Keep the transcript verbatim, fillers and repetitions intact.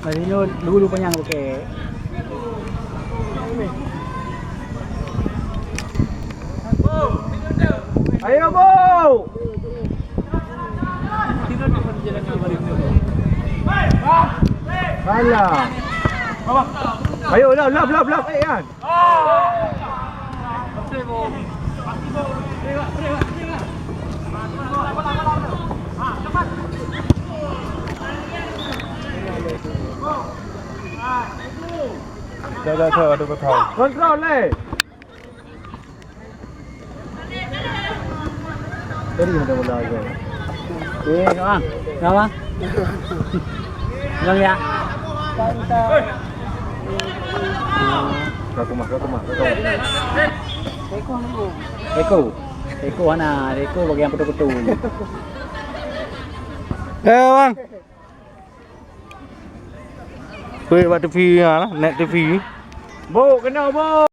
Mari nyoe dulu panyang bukét. Ayo, Bu! Alah. Ayo, lap, lap, lap, lap, eh, Yan. Dah, dah, dah, ada kau tahu. Kontrol, eh. Tadi mula-mula aja. Eh, Bang. Kenapa? Bang ya? Kau kumah, kau kumah, kau kumah. Eko. Eko hana, Eko bagian kutu-kutu. Eh, Bang. Peuet bak T V ha, net T V. Bok, kena, Bok.